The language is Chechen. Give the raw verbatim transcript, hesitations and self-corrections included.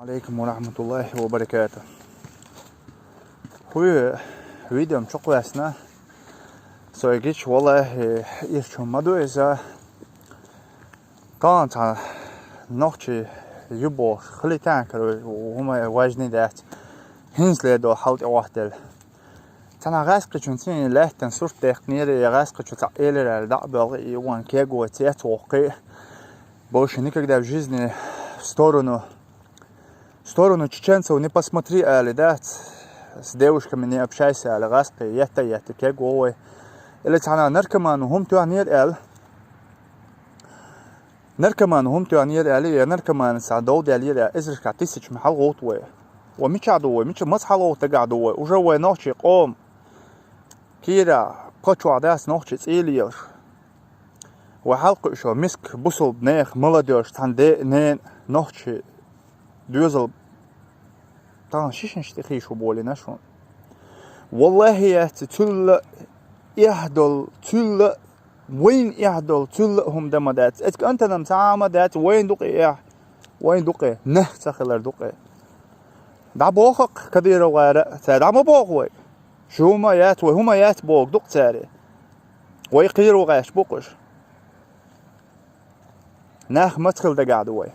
Алейкум ва рахматуллахи ва баракату. Хьуй, видеом чукхваьссина. Со гич, валлахӀи, ирчун ма ду иза. Кхана цхьа нохчий ю бохуш хилийтан кара, хӀума важни дац. ХӀинца ледо хьал тӀе вахтел. Цхьана гӀаскхичун цин лаьттан сурт дехкнера, я гӀаскхичу цхьа элира аьлла, дӀа а боьлгӀа, и ван кего цец воккхи. Больше никогда в жизни в сторону, в сторону чеченцев не посмотри, али дац. С девушками не общайся, али гӀаскхи, етта, етта, кего вай. Или цхьана наркоману хӀума тоьхнера аьлла. Наркоману хӀума тоьхнера аьлла, я наркоманца дов даьллера, эзаршка тысячами хьалгӀовтта вай. Ва мичахь ду вай, мича, маца хьалгӀовтта дагахь ду вай? Уже вай нохчий къом. Кира, пхачохь дац нохчий цӀий лелаш. Ва хьалкхуьуш ва миска бусулба нехан молодёжь, цхьана де, нена, нохчий доьзал. Тахана шишанаш тӀе хийш ву болийна шуна. ВаллахӀи, яц цуьлла эхь долу, цуьлла, вайна эхь долу, цуьлла а хӀума дан ма дац. Эцу кӀантана-м цхьа а ма дац, вайна дукъе эхь, вайна дукъе, нах ца хилар дукъе. ДӀабоху-кх Кадыровгара, цара дӀа ма боху вай. Шу хӀума яц, вай хӀума яц боху дукъ царе. Вай кхеро гӀаьш бу-кх уьш. Нах маца хила дагахь ду вай?